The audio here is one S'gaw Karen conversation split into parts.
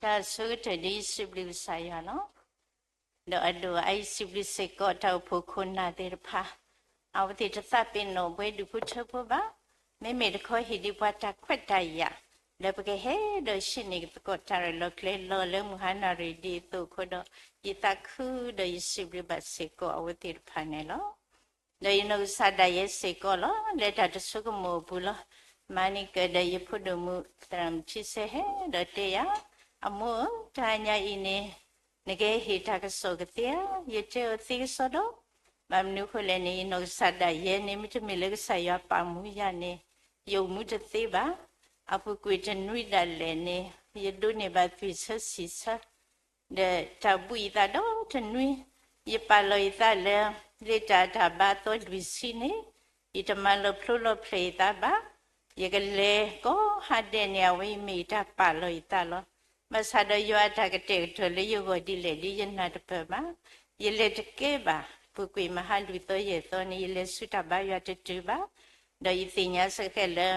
တၢ်ဆိကတၢၢ်ဒ်ယစံးဘျုးကစၢ်ယွၤလီၤ. ဒီးအဒိၣ်အါယစံးဘျုးစ့ၢ်ကီးတၢ်အိၣ်ဖှိၣ်ခိၣ်နၢ်သ့ၣ်တဖၣ်, အဝဲသ့ၣ်တသးပ့ၤနီၣ်ဘှဲဒူၣ်ဖိထၢဖိဘၣ်, မ့မ့ၢ်တခီဟ့ၣ်ဒံးပှၤတၢ်ခွဲးတၢ်ယာ်, လၢပကဟဲဒီးဆှၢန့ၢ်သကိးတၢ်ရဲၣ်လီၤကျဲၤလီၤလၢမုၢ်ဟါနၣ်ရံၣ်ဒ်အသိးအဃိဒီး, ယသးခုဒီးယစံးဘျုးဘၣ်စ့ၢ်ကီးအဝဲသ့ၣ်တဖၣ်န့ၣ်လီၤ. ဒီးယနီၢ်ကစၢ်ဒၣ်ယဲစ့ၢ်ကီးလီၤ, လၢတၢ်တဆိကမိၣ်အပူၤလီၤ. မၤန့ၢ်ကဒီးယဖိဒိၣ်မုၣ်သရၣ်မုၣ်ထံဆဲဟဲဒီးတဲယၤ, အမိၢ်ဧၢ, တဟါညါအံၤန့ၣ် နကဟ့ၣ်တၢ်ကစီၣ်ကသ့ဧါ. ယတဲအီၤသ့ကစီဒီ, ဘၣ်မနုၤအဃိလဲၣ်န့ၣ် ယနီၢ်ကစၢ်ဒၣ်ယဲန့ၣ် မ့တမ့ၢ်လၢကစၢ်ယွၤပာ်မူယၤန့ၣ်, ယအိၣ်မူတသ့ဘၣ်. အပူၤကွံာ်တနွံဒၣ်လဲာ်န့ၣ် ယဒိးန့ၢ်ဘၣ်သွံၣ်ဆၢဆံၣ်ဆၢ ဒီးတၢ်ဘှံးယသးဒီတနွံ, ယပာ်လီၤယသးလၢ လ့တၢ်တၢ်ဘါအသီလွံၢ်ဆံန့ၣ်, ယတမၤလီၤဖျိလီၤဖျဲးယသးဘၣ်. ယကလဲၤကိးဟါဒဲးန့ၣ် အဝဲအံၤမ့ၢ်ယတၢ်ပာ်လီၤယသးလီၤ. ဘၣ်ဆၣ်ဒီးယွၤအတၢ်ကတဲာ်ကတီၤလၢယဂီၢ်ဒ်လဲၣ်ဒ်ယနၢ်တပၢၢ်ဘၣ်. ယလဲၤတကဲဘၣ်, ပူၤကွံာ်မဟါလွံၢ်သီယဲၢ်သီန့ၣ် ယလဲၤဆူတၢ်ဘါယွၤတတုၤဘၣ်. ဒီးယသ့ၣ်ညါစ့ၢ်ကီးလၢ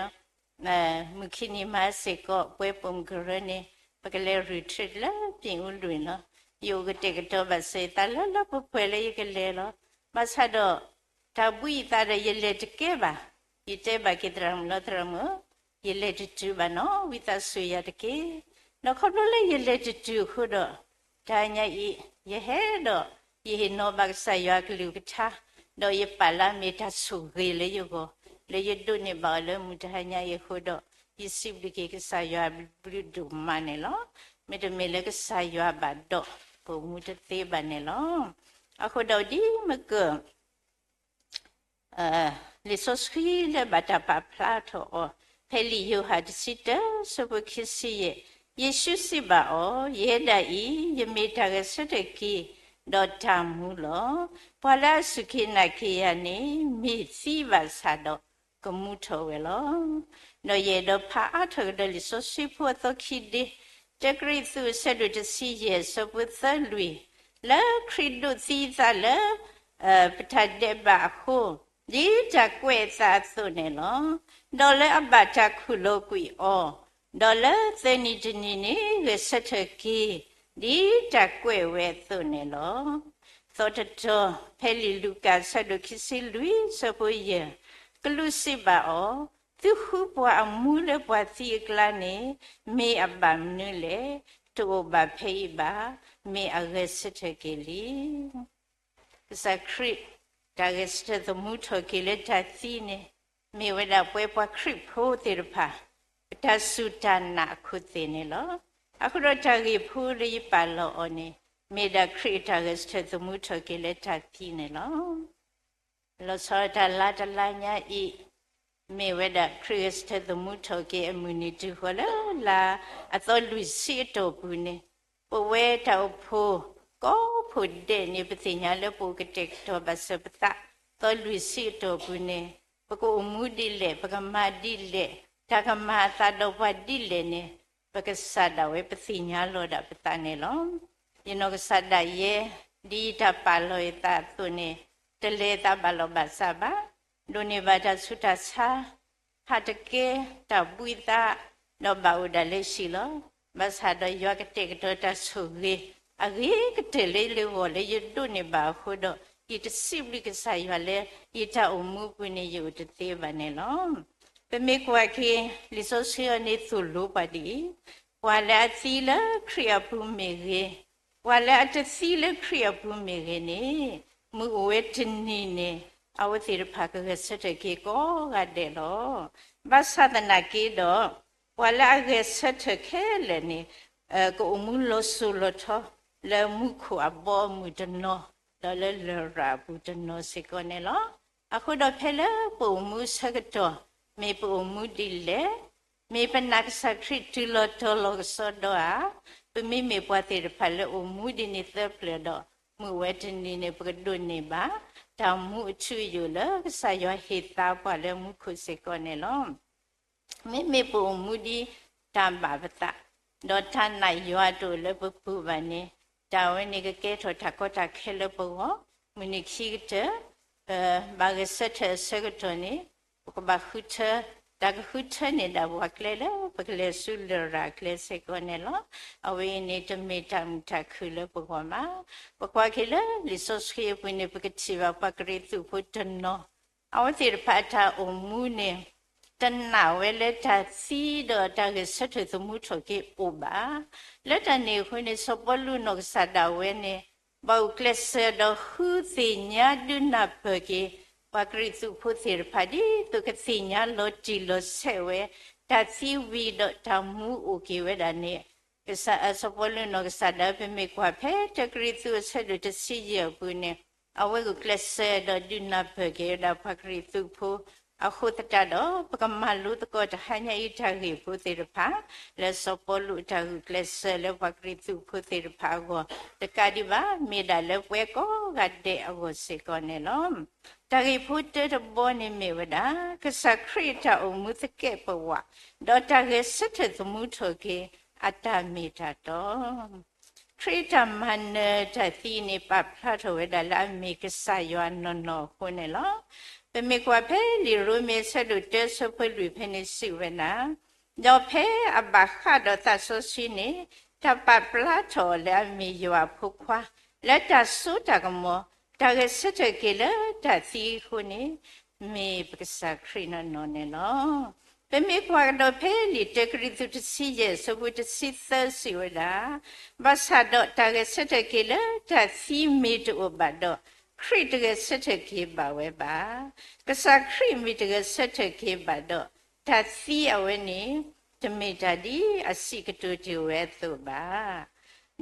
မုၢ်ခံနံၤမဟါစ့ၢ်ကီး ပဝဲပိာ်မုၣ်ကရၢန့ၣ် ပကလဲၤ retreat လၢ ပြင်ဦးလွင် လီၤ. ယအိၣ်ကတဲာ်ကတီၤဘၣ်စၢၤယသးလၢလၢပှဲၤပှဲၤလၢယကလဲၤလီၤ. ဘၣ်ဆၣ်ဒီး တၢ်ဘှံးယသးဒီးယလဲၤတကဲဘၣ်. ယတဲဘၣ်က့ၤသရၣ်မုၣ်လီၤ, သရၣ်မုၣ်ဧၢ, ယလဲၤတတုၤဘၣ်နီၤ, ဝံသးစူၤယၤတက့ၢ်. ဒီးခီဖျိလၢယလဲၤတတုၤအဃိဒီး တဟါညါအံၤ ယဟဲဒီး ယဟ့ၣ်နီၤဘၣ်ကစၢ်ယွၤအကလုၢ်ကထါ, ဒီးယပာ်လၢအမ့ၢ်တၢ်ဆိၣ်ဂ့ၤလၢယဂီၢ်, လၢယဒိးန့ၢ်ဘၣ်အီၤလၢမုၢ်တဟါညါအံၤအဃိဒီး, ယစံးဘျုးက့ၤကစၢ်ယွၤဘျုးဒိၣ်မးန့ၣ်လီၤ. မ့တမ့ၢ်လၢကစၢ်ယွၤဘၣ်ဒီး ပအိၣ်မူတသ့ဘၣ်န့ၣ်လီၤ. အဃိဒီးဒ်မ့ၢ်က လံာ်စီဆှံလၢဘၣ်တၢ်ပာ်ဖျါထီၣ်အီၤ, ဖဲလံာ်ယိၤဟၣ်တဆံတၢ ဆၢဖိခံဆံယဲၢ်, ယ့ၣ်ၡူးစံးဘၣ်အီၤ, ယဲဒၣ်အံၤ ယမ့ၢ်တၢ်ဂဲၤဆၢထၢၣ်က့ၤ ဒီးတၢ်မူလီၤ. ပှၤလၢအစူၢ်က့ၤနာ်က့ၤယၤန့ၣ် မ့ၢ်သံဘၣ်ဆၣ်ဒီး ကမူထီၣ်ဝဲလီၤ. ဒီးယအဲၣ်ဒိးဖးအါထီၣ်ကဒီးလံာ်စီဆှံဖိအသီခံဒ့, တၢကရံၣ်သူး အဆၢဒိၣ်တဆံယဲၢ် အဆၢဖိသၢလွံၢ်, လၢခရံာ်ဒိးသံအသးလၢ ပတၢ်ဒဲးဘးအဃိ, ဒ်တၢ်ကွဲးအသးအသိးန့ၣ်လီၤ. ဒီးလၢအဘၣ်တၢ်ခူၣ်လီၤကွံာ်အီၤ, ဒီးလၢသၢနံၤတနံၤန့ၣ် ဂဲၤဆၢထၢၣ်က့ၤ, ဒ်တၢ်ကွဲးဝဲအသိးန့ၣ်လီၤ. သီတတီၤ, ဖဲလံာ်လူၤကၣ် အဆၢဒိၣ်ခံဆံလွံၢ် အဆၢဖိယဲၢ်, ကလူးစံးဘၣ်အီၤ, သုဃုပှၤအမူလၢပှၤသံအကျါန့ၣ် မ့ၢ်အဘၣ်မနုၤလဲၣ်. တအိၣ်ဘၣ်ဖဲအံၤဘၣ်, မ့ၢ်အဂဲၤဆၢထၢၣ်က့ၤလံ. ကစၢ်ခရံာ် တၢ်ဂဲၤဆၢထၢၣ်သမူထီၣ်က့ၤလၢတၢ်သံန့ၣ် မ့ၢ်ဝဲဒၣ်ပဝဲပှၤခရံာ်ဖိသ့ၣ်တဖၣ် ပတၢ်စူၢ်တၢ်နာ်အခိၣ်သ့ၣ်န့ၣ်လီၤ. အဃိဒီးတၢ်ဂ့ၢ်ဖိလၢယပာ်လီၤအီၤန့ၣ် မ့ၢ်ဒၣ်ခရံာ်အတၢ်ဂဲၤဆၢထၢၣ်သမူထီၣ်က့ၤလၢတၢ်သံန့ၣ်လီၤ. လီၤဆီဒၣ်တၢ်လါတလါညါအံၤ မ့ၢ်ဝဲဒၣ်ခရံာ်ဂဲၤဆၢထၢၣ်သမူထီၣ်က့ၤအမုၢ်နံၤတုၤဃီၤလၢလါအသီလွံၢ်ဆံအတီၢ်ပူၤန့ၣ်, ပဝဲတၢ်အိၣ်ဖှိၣ်ကိးဖှိၣ်ဒဲးန့ၣ် ပသ့ၣ်ညါလၢပအိၣ်ကတဲာ်ကတီၤဘၣ်စၢၤပသး သီလွံၢ်ဆံအတီၢ်ပူၤန့ၣ်, ပကအိၣ်မူဒ်လဲၣ်, ပကမၤဒ်လဲၣ်, တၢ်ကမၤအသးဒီးပှၤဒ်လဲၣ်န့ၣ် ပကစၢ်ဒၣ်ဝဲပသ့ၣ်ညါလီၤဒၣ်ပသးန့ၣ်လီၤ. ယနီၢ်ကစၢ်ဒၣ်ယဲ ဒ်ယတၢ်ပာ်လီၤယသးအသိးန့ၣ် တလဲၤသးဘၣ်လီၢ်ဘၣ်စးဘၣ်, ဒိးန့ၢ်ဘၣ်တၢ်ဆူးတၢ်ဆါ ဟးတကဲ တၢ်ဘှံးသး ဒီးဘၣ်အိၣ်ဒၣ်လၢဟံၣ်လီၤ. ဘၣ်ဆၣ်ဒီးယွၤကတဲာ်ကတီၤတၢ်ဆိၣ်ဂ့ၤ အဂ့ၤကတၢၢ်လၢယဂီၢ်လၢယဒိးန့ၢ်ဘၣ်အဃိဒီး ယတစံးဘျုးကစၢ်ယွၤလၢ ယတၢ်အိၣ်မူအပူၤန့ၣ် ယအိၣ်တသ့ဘၣ်န့ၣ်လီၤ. ပမ့ၢ်ကွၢ်က့ၤ လံာ်စီဆှံအံၤန့ၣ်သိၣ်လိပှၤဒ်အံၤ, ပှၤလၢအသံလၢခရံာ်အပူၤမ့ၢ်ဂ့ၤ, ပှၤလၢအတသံလၢခရံာ်အပူၤမ့ၢ်ဂ့ၤန့ၣ်, မုၢ်အိၣ်ဝဲတနံၤန့ၣ် အဝဲသ့ၣ်တဖၣ်ကဂဲၤဆၢထၢၣ်က့ၤကိးဂၤဒဲးလီၤ. ဘၣ်ဆၣ်သနာ်က့ဒီး ပှၤလၢအဂဲၤဆၢထၢၣ်ခဲလၢာ်န့ၣ် ကအိၣ်မူလီၤစိၤလီၤထီ လၢမူခိၣ်အဘီအမုၢ်တနီၤ ဒီးလၢလရာ်အပူၤတနီၤစ့ၢ်ကီးန့ၣ်လီၤ. အဃိဒီးဖဲလၢပအိၣ်မူအဆၢကတီၢ် မ့ၢ်ပအိၣ်မူဒ်လဲၣ်, မ့ၢ်ပနာ်ကစၢ်ခရံာ်တုၤလီၤတီၤလီၤကစီဒီဧါ, ပမ့မ့ၢ်ပှၤသ့ၣ်တဖၣ်လၢအိၣ်မူဒ်န့ၣ်သၢပျၢၤဒီး မုၢ်ဝဲတနံၤန့ၣ် ပကဒိးန့ၢ်ဘၣ် တၢ်မူအထူအယိာ်လၢကစၢ်ယွၤဟ့ၣ်သါပှၤလၢမူခိၣ်စ့ၢ်ကီးန့ၣ်လီၤ. မ့မ့ၢ်ပအိၣ်မူဒ်တၢ်ဘၣ်ပသး, ဒီးတၢ်နာ်ယွၤတအိၣ်လၢပပူၤဘၣ်န့ၣ်, တၢ်ဝဲန့ၣ်ကကဲထီၣ်တၢ်ကီတၢ်ခဲလၢပဂီၢ်, မုၢ်နံၤခံကတၢၢ် ပဘၣ်ဂဲၤဆၢထၢၣ်အဆၢကတီၢ်န့ၣ်, ပကဘၣ်ဃုထၢ, တၢ်ကဃုထၢန့ၢ်ဒၣ်ပှၤကျဲလၢ ပကလဲၤဆူလရာ်ကျဲစ့ၢ်ကီးန့ၣ်လီၤ. အဝဲအံၤန့ၣ် တမ့ၢ်တၢ်မုာ်တၢ်ခုၣ်လၢပဂီၢ်ဘၣ်. ပကွၢ်က့ၤလၢလံာ်စီဆှံအပူၤန့ၣ် ပကထံၣ်ဘၣ်ပှၤကရံၣ်သူးဖိတနီၤ အဝဲသ့ၣ်တဖၣ်အတၢ်အိၣ်မူန့ၣ် တနာ်ဝဲလၢတၢ်သံဒီးတၢ်ဂဲၤဆၢထၢၣ်သမူထီၣ်က့ၤအိၣ်ဘၣ်. လၢတၢ်န့ၣ်အဃိန့ၣ် စီၤပီလူးနီၢ်ကစၢ်ဒၣ်ဝဲန့ၣ် ဘၣ်ဂုာ်ကျဲးစၢးဒီးဃုသ့ၣ်ညါဒုးနၢ်ပၢၢ်က့ၤ ပှၤကရံၣ်သူးဖိသ့ၣ်တဖၣ် ဒ်သိးကသ့ၣ်ညါလီၤတံၢ်လီၤဆဲးဝဲ တၢ်သံဝံၤဒီးတၢ်မူအိၣ်က့ၤဝဲဒၣ်န့ၣ် ကစၢ်စီၤပီလူးနီၢ်ကစၢ်ဒၣ် ပမ့ၢ်ကွၢ်ဖဲတၢကရံၣ်သူးအဆၢဒိၣ်တဆံယဲၢ်အပူၤန့ၣ် အဝဲဂုာ်ကျဲးစၢးဒီးဒုးနၢ်ပၢၢ်က့ၤဝဲဒၣ်ပှၤကရံၣ်သူးဖိ အဃိသတးဒီး ပကမၤလိသကိးတဟါညါအံၤတၢ်ဂ့ၢ်ဖိသ့ၣ်တဖၣ် လၢစီၤပီလူးအတၢ်ဂုာ်ကျဲးစၢးလၢပှၤကရံၣ်သူးဖိသ့ၣ်တဖၣ်အဂီၢ် တကးဒံးဘၣ် မ့ၢ်ဒၣ်လၢပဝဲကိးဂၤဒဲးအဂီၢ်စ့ၢ်ကီးန့ၣ်လီၤ. တၢ်ဂ့ၢ်ဖိတၢတဘီန့ၣ်မ့ၢ်ဝဲဒၣ် ကစၢ်ခရံာ်အတၢ်အိၣ်မူသကဲးပဝး ဒီးတၢ်ဂဲၤဆၢထၢၣ်သမူထီၣ်က့ၤ အတၢ်မ့ၢ်တၢ်တီ ခရံာ်အတၢ်မၤနၢၤတၢ်သံန့ၣ် ပာ်ဖျါထီၣ်ဝဲဒၣ်လၢအမ့ၢ်ကစၢ်ယွၤနီၢ်နီၢ်အဃိန့ၣ်လီၤ. ပမ့ၢ်ကွၢ်ဖဲလံာ်ရိမ့ၤအဆၢဒိၣ်တၢအဆၢဖိလွံၢ်ဖဲန့ၣ်စံးဝဲဒၣ်, ဒီးဖဲအဘၣ်ဃးဒီးသးစီဆှံန့ၣ် တၢ်ပာ်ဖျါထီၣ်အီၤလၢအမ့ၢ်ယွၤအဖိခွါ လၢတၢ်စိတၢ်ကမီၤ တၢ်ဂဲၤဆၢထၢၣ်က့ၤလၢတၢ်သံအဃိန့ၣ် မ့ၢ်ပကစၢ်ခရံာ်နီၢ်နီၢ်န့ၣ်လီၤ. ပမ့ၢ်ကွၢ်ကဒီးဖဲလံာ်တၢကရံၣ်သူးတဆံယဲၢ်အဆၢဖိတဆံသၢစံးဝဲဒၣ်, ဘၣ်ဆၣ်ဒီးတၢ်ဂဲၤဆၢထၢၣ်က့ၤလၢတၢ်သံမ့ၢ်တအိၣ်ဘၣ်ဒီး ခရံာ်တဂဲၤဆၢထၢၣ်က့ၤဘၣ်ဝဲဘၣ်. ကစၢ်ခရံာ်မ့ၢ်တဂဲၤဆၢထၢၣ်က့ၤဘၣ်ဒီး တၢ်သံအဝဲန့ၣ် တမ့ၢ်တၢ်ဒ်အစံးကတိၤတ့ၢ်ဝဲအသိးဘၣ်.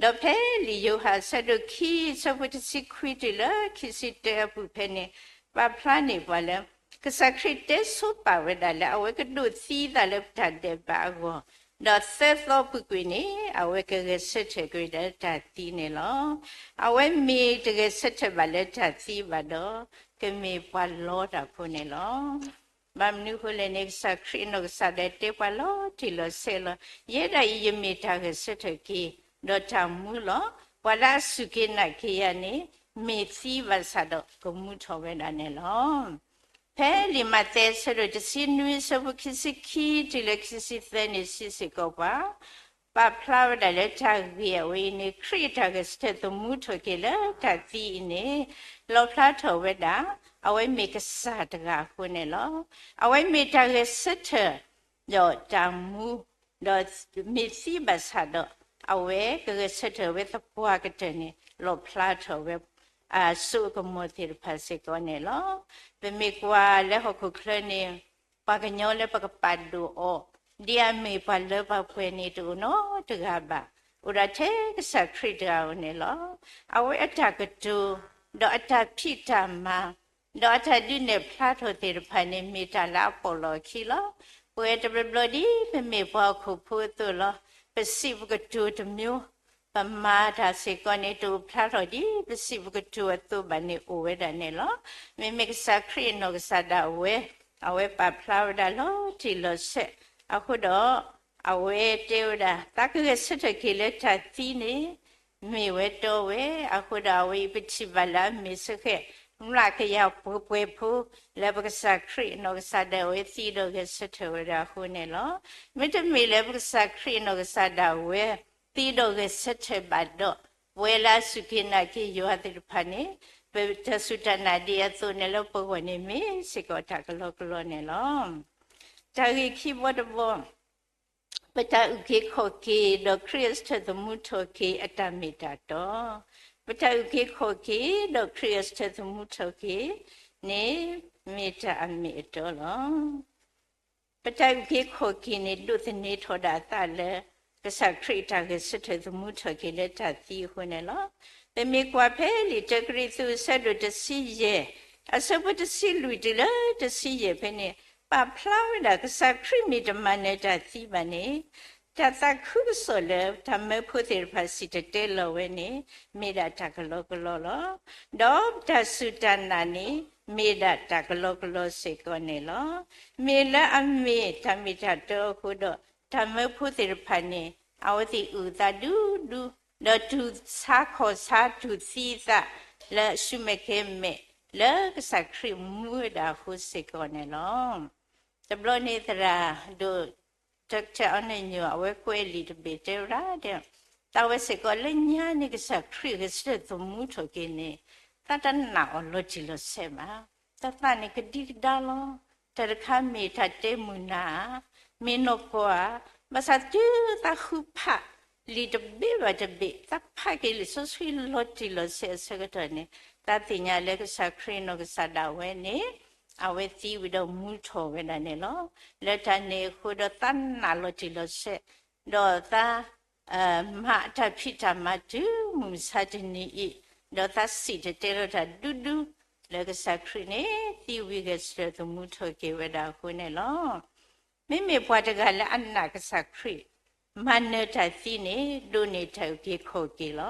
ဒီးဖဲလံာ်ယိၤဟၣ်အဆၢဒိၣ်ခံ အဆၢဖိတဆံခွံတုၤလၢခံဆံတၢအပူၤဖဲန့ၣ် ပာ်ဖျါန့ၢ်ပှၤလၢ ကစၢ်ခရံာ်တဲဆိပာ်ဝဲဒၣ်လၢအဝဲကဒိးသံသးလၢတၢ်ဒဲးဘးအဂီၢ်, ဒီးသၢသီပူၤကွံာ်န့ၣ် အဝဲကဂဲၤဆၢထၢၣ်က့ၤဝဲဒၣ်လၢတၢ်သံန့ၣ်လီၤ. အဝဲမ့ၢ်တဂဲၤဆၢထၢၣ်ဘၣ်လၢတၢ်သံဘၣ်ဒီး ကမ့ၢ်ပှၤလီတၢ်ဖိန့ၣ်လီၤ. ဘၣ်မနုၤအဃိလဲၣ်န့ၣ် ကစၢ်ခရံာ်အနီၢ်ကစၢ်ဒၣ်တဲပှၤလီၤတံၢ်လီၤဆဲးလီၤ. ယဲဒၣ်အံၤယမ့ၢ်တၢ်ဂဲၤဆၢထၢၣ်က့ၤ ဒီးတၢ်မူလီၤ. ပှၤလၢအစူၢ်က့ၤနာ်က့ၤယၤန့ၣ် မ့ၢ်သံဘၣ်ဆၣ်ဒီးကမူထီၣ်ဝဲဒၣ်န့ၣ်လီၤ. ဖဲလံာ်မးသဲအဆၢဒိၣ်တဆံနွံ အဆၢဖိခံဆံခံတုၤလၢခံဆံသၢန့ၣ်စံးစ့ၢ်ကီးပှၤ ပာ်ဖျါဝဲဒၣ်လၢတၢ်ဂ့ၢ်အဝဲအံၤန့ၣ် ခရံာ်အတၢ်ဂဲၤဆၢထၢၣ်သမူထီၣ်က့ၤလၢတၢ်သံအံၤန့ၣ် လီၣ်ဖျါထီၣ်ဝဲဒၣ် အဝဲမ့ၢ်ကစၢ်တဂၤအဃိန့ၣ်လီၤ. အဝဲမ့ၢ်တၢ်ဂဲၤဆၢထၢၣ် ဒီးတၢ်မူ ဒီးမ့ၢ်သံဘၣ်ဆၣ်ဒီး အဝဲကဂဲၤဆၢထၢၣ်ဝဲသပှၢ်ကတၢၢ်န့ၣ် လီၣ်ဖျါထီၣ်ဝဲ အစိအကမီၤသ့ၣ်တဖၣ်စ့ၢ်ကီးန့ၣ်လီၤ. ပမ့ၢ်ကွၢ်လၢဟီၣ်ခိၣ်ချၢန့ၣ် ပှၤကညီလၢပကပာ်ဒိၣ်အီၤ ဒ်အမ့ၢ်ပှၤလၢပှဲၤန့ၣ် တအိၣ်နီတဂၤဘၣ်. အိၣ်ဒၣ်ထဲကစၢ်ခရံာ်တဂၤဧိၤန့ၣ်လီၤ. အဝဲအတၢ်ကတိၤ ဒီးအတၢ်ဖံးတၢ်မၤ ဒီးအတၢ်ဒုးနဲၣ်ဖျါထီၣ်သ့ၣ်တဖၣ်န့ၣ် မ့ၢ်တၢ်လၢအပီၣ်လီၢ်အခံလီၤ. ပဝဲတဘျီဘျီဒ်ပမ့ၢ်ပှၤဟီၣ်ခိၣ်ဖိအသိးလီၤ. ပစံးပကတိၤတမျိုး ပမၤတၢ်စ့ၢ်ကီးန့ၣ် တအိၣ်ဖျါထီၣ်ဒ်ပစံးပကတိၤအသိးဘၣ်န့ၣ် အိၣ်ဝဲဒၣ်န့ၣ်လီၤ. မ့မ့ၢ်ကစၢ်ခရံာ်အနီၢ်ကစၢ်ဒၣ်ဝဲ အဝဲပာ်ဖျါဝဲဒၣ်လီၤတံၢ်လီၤဆဲး အဃိဒီး အဝဲတဲဝဲဒၣ် သးကဂဲၤဆၢထၢၣ်က့ၤလၢတၢ်သံန့ၣ် မ့ၢ်ဝဲတီဝဲ. အဃိဒီးအဝဲအံၤ ပထံၣ်ဘၣ်လၢအမ့ၢ်စဃဲး မျးကယၤပှဲၤပှဲၤဖိ လၢပကစၢ်ခရံာ်အနီၢ်ကစၢ်ဒၣ်ဝဲသံဒီးဂဲၤဆၢထၢၣ်ဝဲဒၣ်အဃိန့ၣ်လီၤ. မ့တမ့ၢ်လၢပကစၢ်ခရံာ်အနီၢ်ကစၢ်ဒၣ်ဝဲ သံဒီးဂဲၤဆၢထၢၣ်ဘၣ်ဒီး ပဝဲလၢအစူၢ်က့ၤနာ်က့ၤယွၤသ့ၣ်တဖၣ်န့ၣ် ပတၢ်စူၢ်တၢ်နာ်ဒ်အသိးန့ၣ်လၢပဂီၢ်န့ၣ် မ့ၢ်စ့ၢ်ကီးတၢ်ကလီကလီန့ၣ်လီၤ. တၢ်ဂ့ၢ်ခံဘီတဘီ ပတၢ်အုၣ်က့ၤခီၣ်က့ၤဒီးခရံာ်အဆၢထၢၣ်သမူထီၣ်က့ၤအတၢ်မ့ၢ်တၢ်တီ, ပတၢ်အုၣ်က့ၤခီၣ်က့ၤဒီးခရံာ်အဆၢထၢၣ်သမူထီၣ်က့ၤန့ၣ် မ့ၢ်တၢ်အမ့ၢ်အတီလီၤ. ပတၢ်အုၣ်က့ၤခီၣ်က့ၤန့ၣ် ဒိးသန့ၤထီၣ်ဒၣ်အသးလၢ ကစၢ်ခရံာ်အတၢ်ဂဲၤဆၢထၢၣ်သမူထီၣ်က့ၤလၢတၢ်သံအဃိန့ၣ်လီၤ. ပမ့ၢ်ကွၢ်ဖဲလံာ်တၢကရံၣ်သူးအဆၢဒိၣ်တဆံယဲၢ် အဆၢဖိတဆံလွံၢ်တုၤလၢတဆံယဲၢ်ဖဲန့ၣ် ပာ်ဖျါဝဲဒၣ် ကစၢ်ခရံာ်မ့ၢ်တမၤနၢၤတၢ်သံဘၣ်န့ၣ် တၢ်သးခုကစီၣ်လၢတၢ်မၢဖိသ့ၣ်တဖၣ်စံၣ်တဲၤတဲလီၤဝဲန့ၣ် မ့ၢ်ဒၣ်တၢ်ကလီကလီလီၤ. ဒီးပတၢ်စူၢ်တၢ်နာ်န့ၣ် မ့ၢ်ဒၣ်တၢ်ကလီကလီစ့ၢ်ကီးန့ၣ်လီၤ. မ့ၢ်လၢအမ့ၢ်တၢ်မ့ၢ်တၢ်တီအဃိဒီး တၢ်မၢဖိသ့ၣ်တဖၣ်န့ၣ် အဝဲသ့ၣ်အုၣ်သးဒူဒူ ဒီးတူၢ်ဆါခီၣ်ဆါတူၢ်သံအသး လၢအဆူၣ်မဲာ်ကဲၤမဲာ် လၢကစၢ်ခရံာ်မူဝဲဒၣ်အဃိစ့ၢ်ကီးန့ၣ်လီၤ. တဘျီန့ၣ်သရၣ်ဒိၣ် Doctor Anthony အဝဲကွဲးလံာ်တဘ့ၣ်တဲဝဲဒၣ်, တၢ်ဝဲစ့ၢ်ကီးလၢညါန့ၣ် ကစၢ်ခရံာ်ဂဲၤဆၢထၢၣ်သမူထီၣ်က့ၤန့ၣ် သးတနာ်အီၤလီၤတံၢ်လီၤဆဲးဘၣ်. တၢ်သးန့ၣ်ကဒံကဒါလီၤ. တၢ်တခါမ့ၢ်တၢ်တဲမုာ်နၢ်ဧါ, မ့ၢ်နီၢ်ကီၢ်ဧါ, ဘၣ်ဆၣ်တုၤသးဃုဖးလံာ်တဘ့ၣ်ဘၣ်တဘ့ၣ်, သးဖးက့ၤလံာ်စီဆှံလီၤတံၢ်လီၤဆဲးအဆၢကတီၢ်န့ၣ် သးသ့ၣ်ညါလၢကစၢ်ခရံာ်နီၢ်ကစၢ်ဒၣ်ဝဲန့ၣ် အဝဲသံဝံၤဒီးမူထီၣ်ဝဲဒၣ်န့ၣ်လီၤ. လၢတၢ်န့ၣ်အဃိဒီးသးနာ်လီၤတံၢ်လီၤဆဲး, ဒီးသး မၤအတၢ်ဖံးတၢ်မၤတုၤမုၢ်မဆါတနံၤအံၤ, ဒီးသးစံၣ်တဲၤတဲလီၤတၢ်ဒူဒူ လၢကစၢ်ခရံာ်န့ၣ် သံဝံၤဂဲၤဆၢထၢၣ်သမူထီၣ်က့ၤဝဲဒၣ်အဃိန့ၣ်လီၤ. မ့မ့ၢ်ပှၤတဂၤလၢအနာ်ကစၢ်ခရံာ် မၤနၢၤတၢ်သံန့ၣ် ဒိးန့ၢ်တၢ်အုၣ်က့ၤခီၣ်က့ၤလီၤ.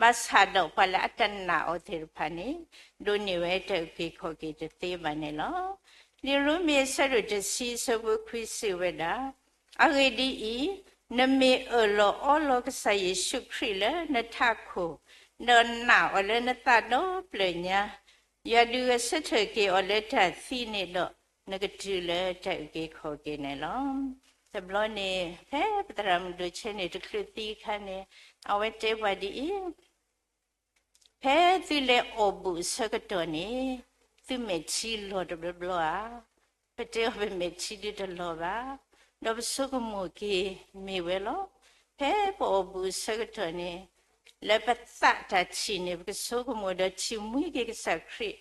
ဘၣ်ဆၣ်ဒီးပှၤလၢအတနာ်အီၤသ့ၣ်တဖၣ်န့ၣ် ဒိးန့ၢ်ဝဲတၢ်အုၣ်က့ၤခီၣ်က့ၤတသ့ဘၣ်န့ၣ်လီၤ. လံာ်ရိမ့ၤအဆၢဒိၣ်တဆံအဆၢဖိခွံစံးဝဲဒၣ်, အဂ့ၢ်ဒ်အံၤ, နမ့ၢ်အၢၣ်လီၤအီလီၤကစၢ်ယ့ၣ်ၡူးခရံာ်လၢနထးခိၣ်, ဒီးနာ်အီၤလၢနသးဒီဖျၢၣ်ညါ, ယွၤဒုးဂဲၤဆၢထၢၣ်က့ၤအီၤလၢတၢ်သံန့ၣ်ဒီး နကတုၤလၢတၢ်အုၣ်က့ၤခီၣ်က့ၤန့ၣ်လီၤ. တဘျီန့ၣ် ဖဲပသရၣ်မုၣ်ဒိၣ်ဆဲန့ၣ် တချုးသံအခါန့ၣ် အဝဲတဲပှၤဒ်အံၤ, ဖဲသုလဲၤအီၣ်ဘူၣ်အဆၢကတီၢ်န့ၣ် သုမဲာ်ထံလီၤတဘျီဘျီဧါ. ပတဲအီၤပမဲာ်ထံဒုတလီၤဘၣ်. ဒီးပဆိကမိၣ်က့ၤမ့ၢ်ဝဲလီၤ. ဖဲပအီၣ်ဘူၣ်အဆၢကတီၢ်န့ၣ် လၢပသးတၢ်ထံၣ်န့ၣ် ပကဆိကမိၣ်ဒီးထံၣ်မှံက့ၤကစၢ်ခရံာ်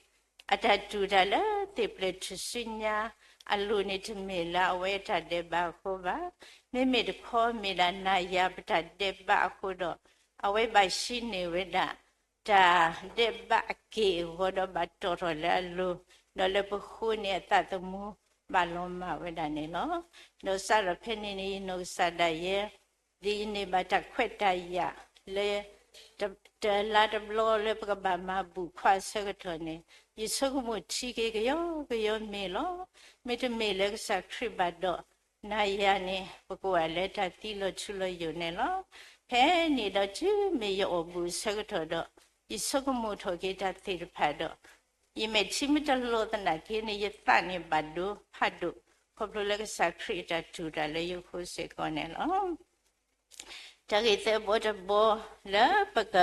အတၢ်တူၢ်တၢ်လၢသ့ၣ်ပျဲၢ်ထူၣ်စုညါအလိၤန့ၣ် တမ့ၢ်လၢအဝဲအတၢ်ဒဲးဘးအဃိဘၣ်. မ့မ့ၢ်တခီမ့ၢ်ဒၣ်နၤယၤပတၢ်ဒဲးဘးအဃိဒီး အဝဲဘၣ်ဟံးန့ၢ်ဝဲဒၣ် တၢ်ဒဲးဘးအက့ၢ်အဂီၤဒီးဘၣ်တီၣ်ထီၣ်လၢအလိၤ, ဒီးလၢပဃိန့ၣ်အသးသမူဘၣ်လီၤမၢ်ဝဲဒၣ်န့ၣ်လီၤ. ဒီးစးထီၣ်ဖဲန့ၣ်န့ၣ် ယနီၢ်ကစၢ်ဒၣ်ယဲ ဒ်ယန့ၢ်ဘၣ်တၢ်ခွဲးတၢ်ယာ်လၢ တလါတဘျီလၢပကဘၣ်မၤဘူၣ်ခွါအဆၢကတီၢ်န့ၣ် ယဆိကမိၣ်ထံက့ၤကယီကယီမ့ၢ်လီၤ. မ့တမ့ၢ်လၢကစၢ်ခရံာ်ဘၣ်ဒီး နၤယၤန့ၣ် ပကအိၣ်လၢတၢ်သံလီၤထူလီၤယိာ်န့ၣ်လီၤ. ဖဲန့ၣ်ဒီးတုၤမ့ၢ်ယအီၣ်ဘူၣ်အဆၢကတီၢ်ဒီး ယဆိကမိၣ်ထီၣ်က့ၤတၢ်သ့ၣ်တဖၣ်ဒီး ယမဲာ်ထံမ့ၢ်တလီၤသနာ်က့န့ၣ် ယသးန့ၣ်ဘၣ်ဒိဖးဒိၣ် ခီဖျိလၢကစၢ်ခရံာ်အတၢ်တူၢ်တၢ်လၢယဃိစ့ၢ်ကီးန့ၣ်လီၤ. တၢ်ဂ့ၢ်သၢဘီတဘီလၢပက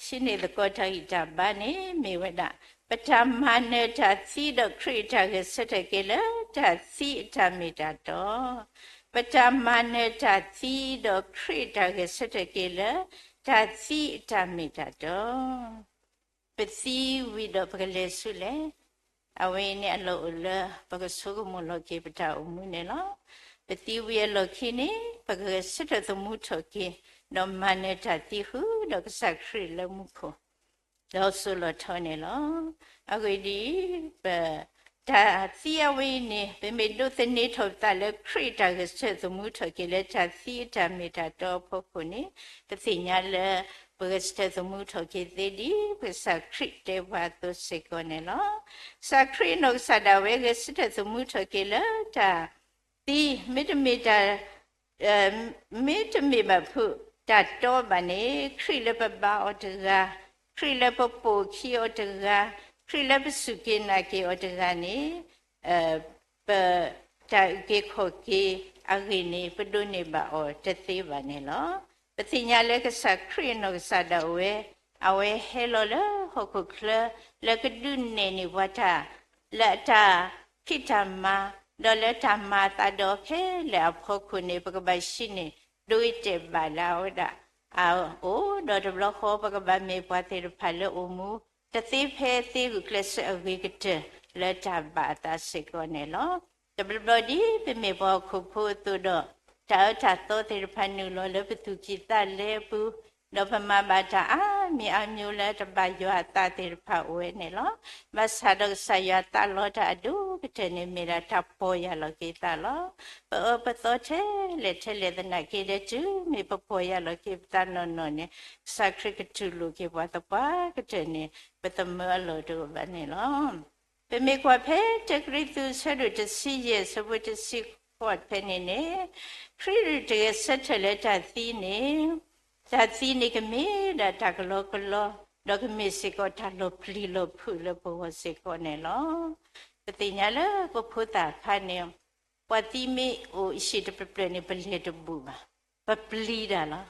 ဟံးန့ၢ်သကိးတၢ်ဂံၢ်တၢ်ဘါန့ၣ်မ့ၢ်ဝဲဒၣ်, ပတၢ်မၤနၢၤတၢ်သံဒီးခရံာ်အတၢ်ဂဲၤဆၢထၢၣ်က့ၤလၢတၢ်သံအတၢ်မ့ၢ်တၢ်တီ, ပတၢ်မၤနၢၤတၢ်သံဒီးခရံာ်အတၢ်ဂဲၤဆၢထၢၣ်က့ၤလၢ တၢ်သံအတၢ်မ့ၢ်တၢ်တီ ပသံဝံၤဒီးပကလဲၤဆူလဲၣ်. အဝဲအံၤန့ၣ်အလီၢ်အိၣ်လၢပကဆိကမိၣ်လီၤက့ၤပတၢ်အိၣ်မူန့ၣ်လီၤ. ပသံဝံၤအလီၢ်ခံန့ၣ် ပကဂဲၤဆၢထၢၣ်သမူထီၣ်က့ၤ ဒီးမၤနၢၤတၢ်သံဃုာ်ဒီးကစၢ်ခရံာ်လၢမူခိၣ် ဒီးစိာ်လီၤထီန့ၣ်လီၤ. အဂ့ၢ်ဒ်အံၤ, ပ တၢ်သံအဝဲအံၤန့ၣ် ပမ့ၢ်ဒိးသန့ၤထီၣ်ပသးလၢခရံာ်အတၢ်ဂဲၤဆၢထၢၣ်သမူထီၣ်က့ၤလၢတၢ်သံအတၢ်မ့ၢ်တၢ်တီအဖီခိၣ်န့ၣ် ပသ့ၣ်ညါလၢ ပဂဲၤဆၢထၢၣ်သမူထီၣ်က့ၤသ့ဒ်ပကစၢ်ခရံာ်တဲပှၤအသိးစ့ၢ်ကီးန့ၣ်လီၤ. ကစၢ်ခရံာ်အနီၢ်ကစၢ်ဒၣ်ဝဲဂဲၤဆၢထၢၣ်သမူထီၣ်က့ၤလၢတၢ်သံ မ့တမ့ၢ်တၢ် မ့တမ့ၢ်ဘၣ်ဖုးတၢ်တီဘၣ်န့ၣ် ခရံာ်လၢပဘါအီၤတဂၤ, ခရံာ်လၢပပိာ်ခံအီၤတဂၤ, ခရံာ်လၢပစူၢ်က့ၤနာ်က့ၤအီၤတဂၤန့ၣ် ပတၢ်အုၣ်က့ၤခီၣ်က့ၤအဂ့ၢ်န့ၣ် ပဒိးန့ၢ်ဘၣ်အီၤတသ့ဘၣ်န့ၣ်လီၤ. ပသ့ၣ်ညါလၢကစၢ်ခရံာ်အနီၢ်ကစၢ်ဒၣ်ဝဲ အဝဲဟဲလီၤလၢဟီၣ်ခိၣ်ချၢ လၢကဒုးနဲၣ်န့ၢ်ပှၤတၢ် လၢအတၢ်ဖံးတၢ်မၤ ဒီးလၢတၢ်မၤအသးဒီးခဲလၢာ်အဖီခိၣ်န့ၣ် ပကဘၣ်ဟံးန့ၢ် ဒိအတဲာ်ဘၣ်လၢအဝဲဒၣ်အအိၣ်, ဒီးတဘျီဃီပကဘၣ်မ့ၢ်ပှၤသ့ၣ်တဖၣ်လၢအိၣ်မူ တသ့ဖဲသ့ဂုာ်ကျဲးစၢးအဂ့ၤကတၢၢ်လၢတၢ်ဘၣ်အသးစ့ၢ်ကီးန့ၣ်လီၤ. တဘျီဘျီဒ်ပမ့ၢ်ပှၤဟီၣ်ခိၣ်ဖိအသိးဒီး တၢ်အၢတၢ်သီသ့ၣ်တဖၣ်နုာ်လီၤလၢပသူၣ်ကံၢ်သးလဲအပူၤ, ဒီးပမၤဘၣ်တၢ်အါမံၤအါမျိၤလၢတဘၣ်ယွၤအသးသ့ၣ်တဖၣ်အိၣ်ဝဲန့ၣ်လီၤ. ဘၣ်ဆၣ်ဒီးကစၢ်ယွၤသးလီတၢ်အဒိၣ်ကတၢၢ်န့ၣ် မ့ၢ်ဒၣ်တၢ်ပီၢ်ယၢ်လီၤက့ၤသးလီၤ. ပအၢပသီထဲလဲၣ်ထဲလဲၣ်သနာ်က့ဒီး တုၤမ့ၢ်ပပီၢ်ယၢ်လီၤက့ၤပသးနီၢ်နီၢ်န့ၣ် ကစၢ်ခရံာ်ကတူၢ်လိာ်က့ၤပှၤသပှၢ်ကတၢၢ်န့ၣ် ပသမၢအလီၢ်တအိၣ်ဘၣ်န့ၣ်လီၤ. ပမ့ၢ်ကွၢ်ဖဲတၢကရံၣ်သူး အဆၢဒိၣ်တဆံယဲၢ် အဆၢဖိတဆံဃိးဖဲန့ၣ်န့ၣ်, ခရံာ်တဂဲၤဆၢထၢၣ်လၢတၢ်သံန့ၣ်, တၢ်သံန့ၣ်ကမ့ၢ်ဒၣ်တၢ်ကလီကလီ, ဒီးကမ့ၢ်စ့ၢ်ကီးတၢ်လီၤပျံၤလီၤဖုးလၢပဂီၢ်စ့ၢ်ကီးန့ၣ်လီၤ. ပသ့ၣ်ညါလၢပဖိသၣ်အခါန့ၣ် ပှၤသံမ့ၢ်အိၣ်အဟံၣ်တပျၢၢ်ပျၢၢ်န့ၣ် ပလဲၤတဘူၣ်ဘၣ်, ပပျံၤတၢ်လီၤ.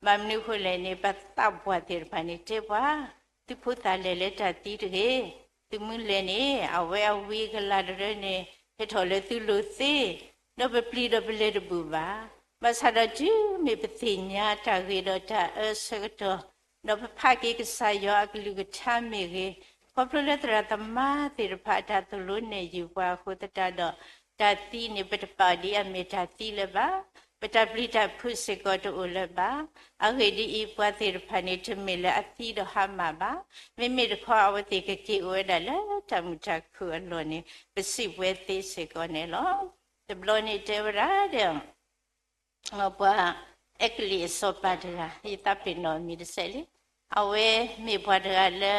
ဘၣ်မနုၤအဃိလဲၣ်န့ၣ် ပသးပှၢ်သ့ၣ်တဖၣ်န့ၣ် တဲပှၤ, သုဖိသၣ်လဲၤလၢတၢ်သံတဂ့ၤ, သုမ့ၢ်လဲၤန့ၣ် အဝဲအဝံအကလၤတရၢန့ၣ် ဟဲထီၣ်လၢသုလိၤသ့, ဒီးပပျံၤဒီးပလဲၤတဘူၣ်ဘၣ်. ဘၣ်ဆၣ်ဒီးတုၤမ့ၢ်ပသ့ၣ်ညါတၢ်ဂ့ၤဒီးတၢ်အၢဆၢကတီၢ်, ဒီးပဖးက့ၤကစၢ်ယွၤအကလုၢ်ကထါမ့ၢ်ဂ့ၤ, ခီဖျိလၢသရၣ်သမါသ့ၣ်တဖၣ်အတၢ်သိၣ်လိနဲၣ်ယုာ်ပှၤအဃိသတးဒီး, တၢ်သံန့ၣ် ပတပာ်ဒ်အမ့ၢ်တၢ်သံလၢၤဘၣ်, ပတၢ်ပျံၤတၢ်ဖုးစ့ၢ်ကီးတအိၣ်လၢၤဘၣ်. အဂ့ၢ်ဒ်အံၤ, ပှၤသ့ၣ်တဖၣ်န့ၣ် တမ့ၢ်လၢအသံဒီးဟါမၢ်ဘၣ်. မ့မ့ၢ်တခီ အဝဲသ့ၣ်ကက့ၤအိၣ်ဝဲဒၣ်လၢတၢ်မုာ်တၢ်ခုၣ်အလီၢ်န့ၣ် ပစံးပဝဲသ့စ့ၢ်ကီးန့ၣ်လီၤ. တဘျီန့ၣ်တဲဝဲဒၣ်ဒီး ပှၤအဲကလံးအစီၤပၤတဂၤ, ယသးပ့ၤနီၣ်အမံၤတစဲးလံ. အဝဲမ့ၢ်ပှၤတဂၤလၢ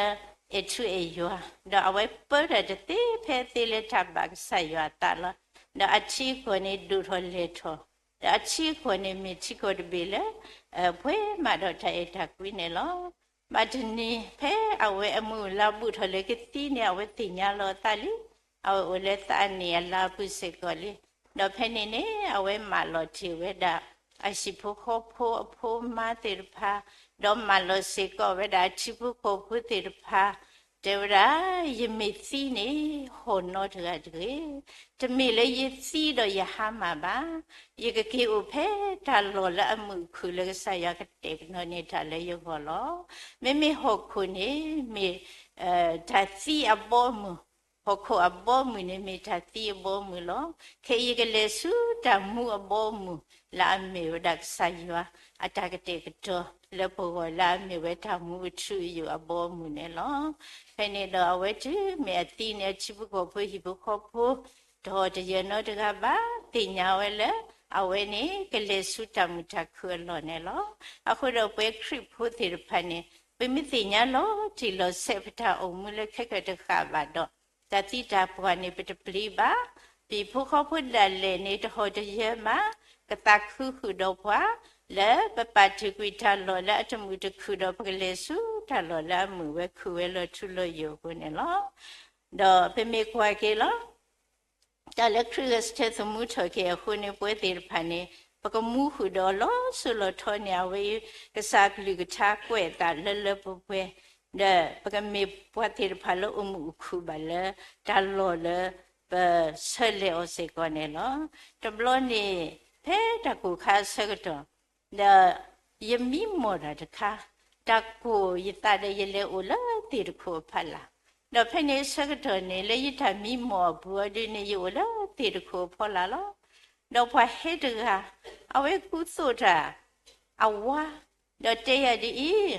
အဲၣ်ထူအဲၣ်ယွၤ, ဒီးအဝဲပၢတၢ်တသ့ဖဲသ့လၢတၢ်ဘၣ်ကစၢ်ယွၤအသးလီၤ. ဒီးအထံအကီၢ်န့ၣ်ဒိၣ်ထီၣ်လဲၢ်ထီၣ်, ဒီးအထံအကီၢ်န့ၣ်မ့ၢ်ထံကီၢ်တဘ့ၣ်လၢ ပှဲၤမးဒီးတၢ်အဲၣ်တၢ်ကွံန့ၣ်လီၤ. ဘၣ်တနံၤဖဲအဝဲအမုၢ်အလါဘူးထီၣ်လၢကသံန့ၣ် အဝဲသ့ၣ်ညါလီၤအသးလံ. အဝဲအိၣ်လၢသးအနံၣ်အလါပူၤစ့ၢ်ကီးလံ. ဒီးဖဲန့ၣ်န့ၣ် အဝဲမၢလီၤတ့ၢ်ဝဲဒၣ် အဟံၣ်ဖိဃီဖိအဖိအမါသ့ၣ်တဖၣ်, ဒီးမၢလီၤစ့ၢ်ကီးဝဲဒၣ်အထံဖိကီၢ်ဖိသ့ၣ်တဖၣ်, တဲဝဲဒၣ်, ယမ့ၢ်သံန့ၣ် ဟီၣ်နီတဂၤတဂ့ၤ. တမ့ၢ်လၢယသံဒီးယဟါမၢ်ဘၣ်. ယကက့ၤအိၣ်ဖဲတၢ်လီၢ်လၢအမုာ်အခုၣ်လၢကစၢ်ယွၤကတဲာ်ကတီၤန့ၢ်တၢ်လၢယဂီၢ်လီၤ. မ့မ့ၢ်ဟီၣ်ခိၣ်န့ၣ် မ့ၢ် တၢ်သံအဘီအမုၢ်, ဟီၣ်ခိၣ်အဘီအမုၢ်န့ၣ်မ့ၢ်တၢ်သံအဘီအမုၢ်လီၤ. ခဲအံၤယကလဲၤဆူတၢ်မူအဘီအမုၢ် လၢအမ့ၢ်ဝဲဒၣ်ကစၢ်ယွၤအတၢ်ကတဲာ်ကတီၤလၢပဂီၢ်လၢအမ့ၢ်ဝဲတၢ်မူအထူအယိာ်အဘီအမုၢ်န့ၣ်လီၤ. ဖဲန့ၣ်ဒီးအဝဲတုၤမ့ၢ်အသံန့ၣ် အထံဖိကီၢ်ဖိဟံၣ်ဖိဃီဖိ တဟီၣ်တယၢၤနီတဂၤဘၣ် သ့ၣ်ညါဝဲလၢ အဝဲန့ၣ်ကလဲၤဆူတၢ်မုာ်တၢ်ခုၣ်အလီၢ်န့ၣ်လီၤ. အဃိဒီးပဝဲခရံာ်ဖိသ့ၣ်တဖၣ်န့ၣ် ပမ့ၢ်သ့ၣ်ညါလီၤတံၢ်လီၤဆဲးပတၢ်အိၣ်မူလၢခဲကၢၣ်တဃၣ်ဘၣ်ဒီး တၢ်သံတၢ်ပှၢ်န့ၣ် ပတပျံၤဘၣ်. ပဟံၣ်ဖိဃီဖိဒၣ်လဲာ်န့ၣ် တဟီၣ်တယၢၤမး ကသးခုဃုာ်ဒီးပှၤ လၢပပာ်တ့ၢ်ကွံာ်တၢ်လီၢ်လၢအတမုာ်တခုၣ်ဒီး ပကလဲၤဆူတၢ်လီၢ်လၢအမုာ်ဝဲခုၣ်ဝဲလီၤထူလီၤယိာ်အဃိန့ၣ်လီၤ. ဒီးပမ့ၢ်ကွၢ်က့ၤလီၤ တၢ်လၢခရံာ်ဂဲၤဆၢထၢၣ်သမူထီၣ်က့ၤအဃိန့ၣ် ပဝဲသ့ၣ်တဖၣ်န့ၣ် ပကမူဃုာ်ဒီးလီၤစိၤလီၤထီန့ၣ် အဝဲအံၤ ကစၢ်အကလုၢ်ကထါကွဲးအသးလၢလၢပှဲၤပှဲၤ, ဒီးပကမ့ၢ်ပှၤသ့ၣ်တဖၣ်လၢအိၣ်မုာ်အိၣ်ခုၣ်ဘၣ်လၢ တၢ်လီၢ်လၢပဆၢလဲၤအီၤစ့ၢ်ကီးန့ၣ်လီၤ. တဘျီန့ၣ် ဖဲတၢ်ကိၢ်ခါအဆၢကတီၢ် ဒီးယမံမီၢ်တၢ်တခါ, တၢ်ကိၢ်ယသးဒီးယလဲၤအိၣ်လၢသ့ၣ်တခိၣ်အဖီလာ်, ဒီးဖဲန့ၣ်အဆၢကတီၢ်န့ၣ် လၢယတၢ်မံမီၢ်အပူၤအီၤဒ်န့ၣ် ယအိၣ်လၢသ့ၣ်တခိၣ်အဖီလာ်လီၤ. ဒီးပှၤဟဲတဂၤ, အဝဲကူသိးတၢ် အဝါ, ဒီးတဲယၤဒ်အံၤ,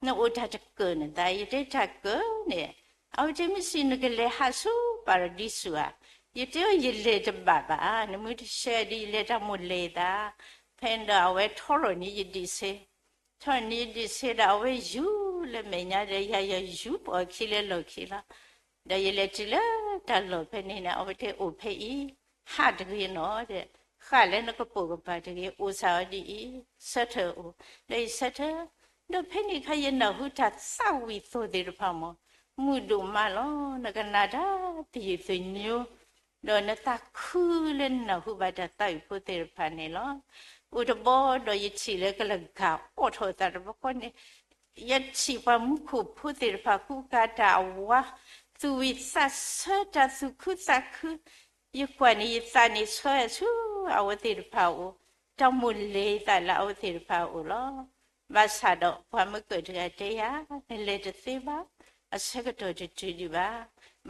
နအိၣ်တၢ်တကၢၢ်နသး, ယတဲတၢ်ကၢၢ်န့ၣ်, အဝဲတဲမ့ၢ်စံးနကလဲၤဟးဆူပၤရဒံစူၤဧါ, ယတဲအီၤယလဲၤတဘၣ်ဘၣ်, နမ့ၢ်တဆှၢဒ်ယလဲၤတၢ်မိၢ်လဲၤသး, ဖဲန့ၣ်ဒီးအဝဲထီထီၣ်န့ၢ်ယဒံးဆ့ ထီၣ်န့ၢ်ယဒံးဆ့ဒီး အဝဲယူၤလၢမဲာ်ညါဒီး ယၤယီၤယူၤပိာ်အခံလၢလီၢ်ခံလီၤ. ဒီးယလဲၤတုၤလၢတၢ်လီၢ်ဖဲန့ၣ်န့ၣ် အဝဲတဲအိၣ်ဖဲအံၤ, ဟးတဂ့ၤနီၤဒီး, ဃၣ်လၢနကပိာ်ကပၤတဂ့ၤ, အိၣ်စ့ၢ်အီၤဒ်အံၤ, ဆၢထၢၣ်အိၣ်, ဒီးယဆၢထၢၣ်, ဒီးဖဲန့ၣ်အခါယနၢ်ဟူတၢ်သးဝံၣ်သိးသ့ၣ်တဖၣ်မး, မုာ်ဒိၣ်မးလီၤ, နကနၣ်တၢ်သယုၢ်သညိ ဒီးနသးခုလၢနနၢ်ဟူဘၣ်တၢ်သးဝံၣ်ဖိသ့ၣ်တဖၣ်န့ၣ်လီၤ. အိၣ်တဘျီဒီးယထံၣ်လၢကလၤဂၤအိးထီၣ်သးတဘျီဃီန့ၣ်, ယထံၣ်ပှၤမူခိၣ်ဖိသ့ၣ်တဖၣ် ကူကၤတၢ်အဝါ, သူၣ်ဝံၣ်သးဆၢတၢ်သူၣ်ခုသးခု, ယကွၢ်န့ၣ်ယသးန့ၣ်ဆၢဆူအဝဲသ့ၣ်တဖၣ်အအိၣ်, တၢ်မိၣ်လဲၤယသးလၢအဝဲသ့ၣ်တဖၣ်အအိၣ်လီၤ. ဘၣ်ဆၣ်ဒီးပှၤမုၢ်ကၢၢ်တဂၤတဲယၤ, နလဲၤတသ့ဘၣ်, အဆၢကတီၢ်တတုၤဒံးဘၣ်.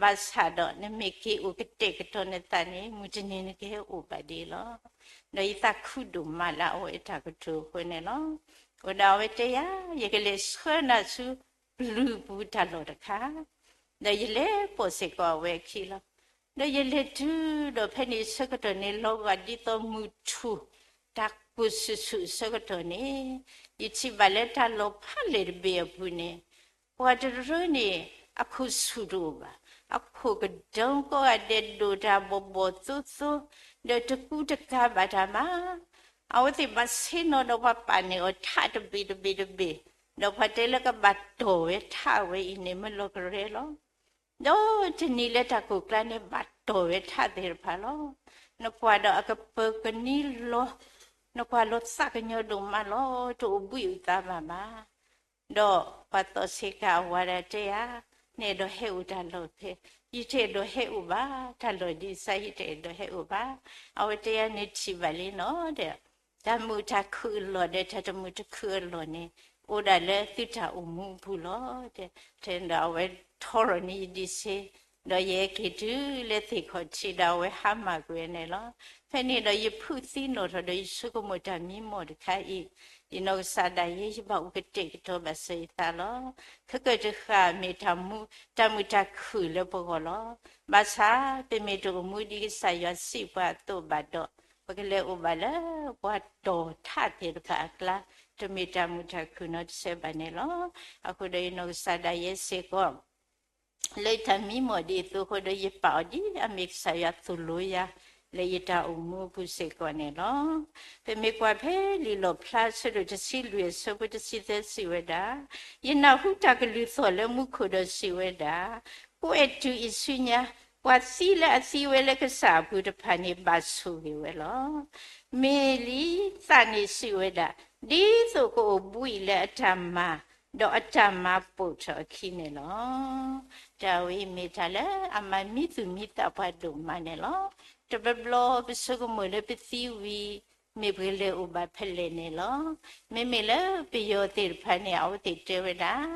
ဘၣ်ဆၣ်ဒီးနမ့ၢ်က့ၤအိၣ်ကတဲာ်ကတီၤနသးန့ၣ် မုၢ်တနံၤနကဟဲအိၣ်ဘၣ်ဒံးလီၤ. ဒီးယသးခုဒိၣ်မးလၢအဝဲအတၢ်ကတိၤအဃိန့ၣ်လီၤ. အဃိဒီးအဝဲတဲယၤ, ယကလဲၤဆှၢနၤဆူပျုၤပူၤတၢ်လီၢ်တခါ, ဒီးယလဲၤပိာ်စ့ၢ်ကီးအဝဲအခံလီၤ. ဒီးယလဲၤတုၤဒီးဖဲန့ၣ်အဆၢကတီၢ်န့ၣ် လီၤဂာ်ဒ်သိးမုၢ်ထူၣ် တၢ်ကိၢ်ဆူၣ်ဆူၣ်အဆၢကတီၢ်န့ၣ်, ယထံၣ်ဘၣ်လၢတၢ်လီၢ်ဖးလဲၢ်တဘ့ၣ်အပူၤန့ၣ်, ပှၤတရၢန့ၣ် အခိၣ်ဆူၣ်တအိၣ်ဘၣ်, အခိၣ်ကဒုကိးဂၤဒဲးဒိၣ်တၢ်ဘီၣ်ဘီၣ်သိသိ, ဒီးတကူတကၤဘၣ်တၢ်မး အဝဲသ့ၣ်ဘၣ်ဆ့ၣ်နီၤဒီးပှၤပာ်န့ၢ်အီၤထးတဘ့ၣ်တဘ့ၣ်တဘ့ၣ်, ဒီးပှၤတဲလၢကဘၣ်တီၢ်ဝဲထးဝဲအံၤန့ၣ် မ့ၢ်လီၤကရၢလီၤ. ဒီးတနံၤလၢတၢ်ကိၢ်ကျါန့ၣ် ဘၣ်တီၢ်ဝဲထးသ့ၣ်တဖၣ်လီၤ. နကွၢ်ဒီးအကပၢၤကနံလီၤ, နကွၢ်လီၤသးကညီၤဒိၣ်မးလီၤ, တအိၣ်ဘှံးအုၣ်သးဘၣ်ဘၣ်. ဒီးပှၤသီၣ်ဆ့ကၤအဝၤဒၣ်တဲယၤ, နအဲၣ်ဒိးဟဲအိၣ်တၢ်လီၢ်ဖဲ, ယတအဲၣ်ဒိးဟဲအိၣ်ဘၣ်, တၢ်လီၢ်ဒ်စါ ယတအဲၣ်ဒိးဟဲအိၣ်ဘၣ်. အဝဲတဲယၤ နထံၣ်ဘၣ်လံနီၤဒီး တၢ်မုာ်တၢ်ခုၣ်အလီၢ်ဒီး တၢ်တမုာ်တခုၣ်အလီၢ်န့ၣ် အိၣ်ဒၣ်လၢသုတၢ်အိၣ်မူအပူၤလီၤ. တဲဒီးအဝဲထီထီၣ်န့ၢ်ယဒံးဆ့, ဒီးယဟဲက့ၤတုၤလၢသ့ၣ်ခီၣ်ထံးဒီး အဝဲဟါမၢ်ကွံာ်ဝဲန့ၣ်လီၤ. ဖဲန့ၣ်ဒီးယဖုးသံနီၣ်ထီၣ်ဒီး ယဆိကမိၣ်တၢ်မံမီၢ်တခါအံၤ, ယနီၢ်ကစၢ်ဒၣ်ယဲ ယဘၣ်အိၣ်ကတဲာ်ကတီၤဘၣ်စၢၤယသးလီၤ. ခဲကၢၣ်တဃၣ်မ့ၢ်တၢ်မူ, တၢ်မုာ်တၢ်ခုၣ်လၢပဂီၢ်လီၤ. ဘၣ်ဆၣ် ပမ့ၢ်တအိၣ်မူဒ်ကစၢ်ယွၤစံးပှၤအသိးဘၣ်ဒီး ပကလဲၤအိၣ်ဘၣ်လၢပှၤတီၤထးသ့ၣ်တဖၣ်အကျါ, တမ့ၢ်တၢ်မုာ်တၢ်ခုၣ်နီတစဲးဘၣ်န့ၣ်လီၤ. အဃိဒီးယနီၢ်ကစၢ်ဒၣ်ယဲစ့ၢ်ကီး လၢယတၢ်မံမီၢ်ဒ်အသိးအဃိဒီး ယပာ်အီၤဒ်အမ့ၢ်ကစၢ်ယွၤသိၣ်လိယၤ လၢယတၢ်အိၣ်မူအပူၤစ့ၢ်ကီးန့ၣ်လီၤ. ပမ့ၢ်ကွၢ်ဖဲလံာ်လီၣ်ဖျါအဆၢဒိၣ်တဆံလွံၢ်အဆၢဖိတဆံသၢစံးဝဲဒၣ်, ယနၢ်ဟူတၢ်ကလုၢ်သီၣ်လၢမူခိၣ်ဒီးစံးဝဲဒၣ်, ကွဲးတုၤအံၤဆူညါ, ပှၤသံလၢအသံဝဲလၢကစၢ်အပူၤတဖၣ်န့ၣ် ဘၣ်ဆိၣ်ဂ့ၤဝဲလီၤ. မ့ၢ်လံ, သးန့ၣ်စံးဝဲဒၣ်, ဒ်သိးကအိၣ်ဘှံးလၢအတၢ်မၤ, ဒီးအတၢ်မၤပိာ်ထီၣ်အခံန့ၣ်လီၤ. တၢ်ဝဲအံၤမ့ၢ်တၢ်လၢအမၤမံသူၣ်မံသးပှၤဒိၣ်မးန့ၣ်လီၤ. တဘျီဘျီပဆိကမိၣ်လၢပသံဝံၤ မ့ၢ်ပကလဲၤအိၣ်ဘၣ်ဖဲလဲၣ်န့ၣ်လီၤ. မ့မ့ၢ်လၢပယီၤသ့ၣ်တဖၣ်န့ၣ် အဝဲသ့ၣ်တဲဝဲဒၣ်,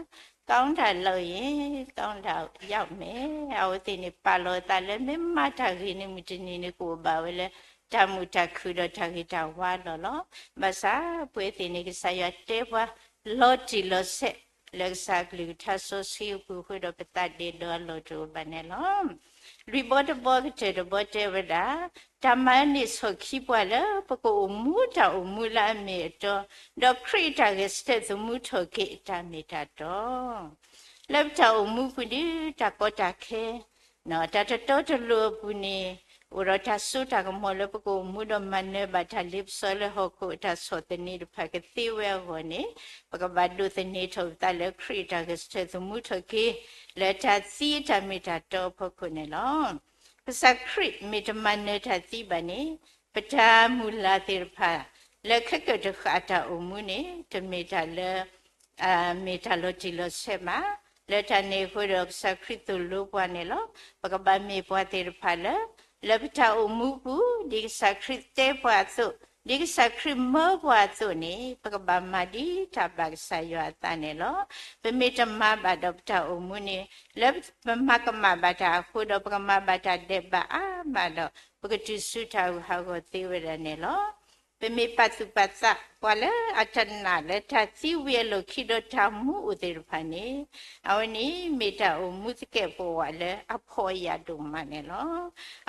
ကောင်းတာလုပ်ရင် ကောင်းတာရောက်မယ်. အဝဲသ့ၣ်န့ၣ် ပာ်လီၤအသးလၢ မ့ၢ်မၤတၢ်ဂ့ၤန့ၣ် မုၢ်တနံၤန့ၣ် ကအိၣ်ဘၣ်ဝဲလၢ တၢ်မုာ်တၢ်ခုၣ်ဒီးတၢ်ဂ့ၤတၢ်ဝါလီၤလီၤ. ဘၣ်ဆၣ်ပဝဲသ့ၣ်န့ၣ် ကစၢ်ယွၤတဲပှၤ လီၤတံၢ်လီၤဆဲး လၢကစၢ်အကလုၢ်ကထါစီဆှံအပူၤအဃိဒီး ပသးဒ့ဒီအလီၢ်တအိၣ်ဘၣ်န့ၣ်လီၤ. လွံၢ်ဘီတဘီကတၢၢ်တဘီတဲဝဲဒၣ်, တၢ်မၤန့ၢ်ဆီၣ်ခံပှၤလၢ ပကအိၣ်မူတၢ်အိၣ်မူလၢအမ့ၢ်အတီ, ဒီးခရံာ်အတၢ်ဂဲၤဆၢထၢၣ်သမူထီၣ်က့ၤအတၢ်မ့ၢ်တၢ်တီ လၢပတၢ်အိၣ်မူပူၤဒီး တၢ်ကီတၢ်ခဲ, တၢ်တတီတလိၤအပူၤန့ၣ်, အိၣ်ဒီးတၢ်စိတၢ်ကမီၤလၢပကအိၣ်မူဒီးမၤနၢၤဘၣ်တၢ်လ့ပစီလၢဟီၣ်ခိၣ် အတၢ်ဆီၣ်သနံးတဖၣ်ကသ့ဝဲအဂီၢ်န့ၣ်, ပကဘၣ်ဒိးသန့ၤထီၣ်ပသးလၢခရံာ်အတၢ်ဂဲၤဆၢထၢၣ်သမူထီၣ်က့ၤ လၢတၢ်သံအတၢ်မ့ၢ်တၢ်တီအဖီခိၣ်န့ၣ်လီၤ. ကစၢ်ခရံာ်မ့ၢ်တမၤနၢၤတၢ်သံဘၣ်န့ၣ်, ပတၢ်မုၢ်လၢ်သ့ၣ်တဖၣ် လၢခဲကၢၣ်တဃၣ်အတၢ်အိၣ်မူန့ၣ် တမ့ၢ်တၢ်လၢ မ့ၢ်တၢ်လီၤတံၢ်လီၤဆဲးဘၣ်. လၢတၢ်န့ၣ်အဃိဒီး ကစၢ်ခရံာ်သိၣ်လိပှၤန့ၣ်လီၤ. ပကဘၣ်မ့ၢ်ပှၤသ့ၣ်တဖၣ်လၢ လၢပတၢ်အိၣ်မူပူၤ ဒ်ကစၢ်ခရံာ်တဲပှၤအသိး, ဒ်ကစၢ်ခရံာ်မၢပှၤအသိးန့ၣ် ပကဘၣ်မၤဒ်တၢ်ဘၣ်ကစၢ်ယွၤအသးန့ၣ်လီၤ. ပမ့ၢ်တမၤဘၣ်ဒီးပတၢ်အိၣ်မူန့ၣ်, လၢပမၤကမၣ်ဘၣ်တၢ်အဃိဒီး ပကမၤဘၣ်တၢ်ဒဲးဘးအါမးဒီး ပကတုၤဆူတၢ်ဂုၤဟးဂီၤသ့ဝဲဒၣ်န့ၣ်လီၤ. ပမ့ၢ်ပာ်သူၣ်ပာ်သး ပှၤလၢအတနာ်လၢတၢ်သံဝံၤအလီၢ်ခံဒီးတၢ်မူအိၣ်သ့ၣ်တဖၣ်န့ၣ်, အဝဲန့ၣ်မ့ၢ်တၢ်အိၣ်မူသကဲာ်ပဝးလၢအဖှီၣ်အယာ်ဒိၣ်မးန့ၣ်လီၤ.